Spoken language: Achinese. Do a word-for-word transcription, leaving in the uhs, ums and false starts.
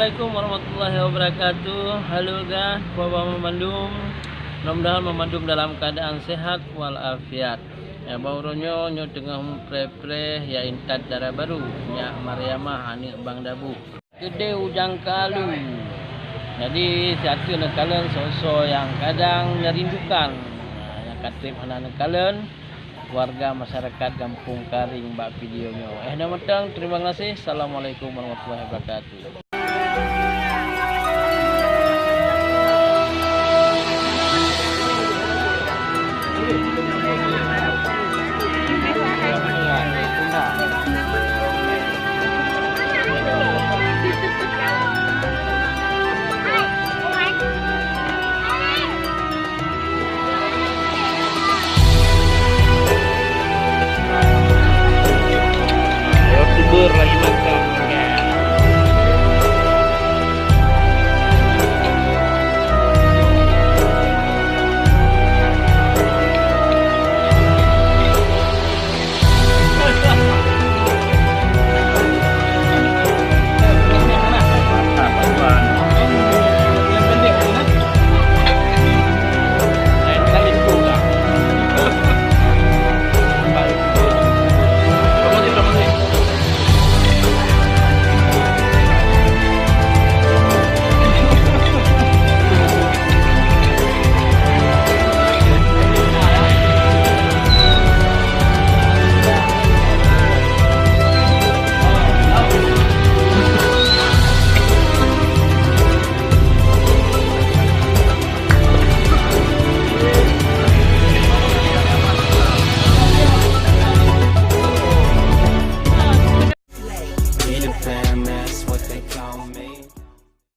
Assalamualaikum warahmatullahi wabarakatuh. Halo guys, peue haba banmandum? Mudah-mudahan banmandum dalam keuadaan sehat walafiat. Ya, bak uroe nyoe, nyoe teungoh meupreh-preh, ya, intat dara barô, nyak Mariamah, aneuk Bang Dabu. Keudeh ujang kalu. Jadi, siat neukalon soe-soe nyang kadang neurindukan. Nah, nyang ka trép hana neukalon, warga masyarakat Gampông Karing bak video nyoe. Eh, na mantong, terima kasih. Assalamualaikum warahmatullahi wabarakatuh. Ayo, subur lagi makan.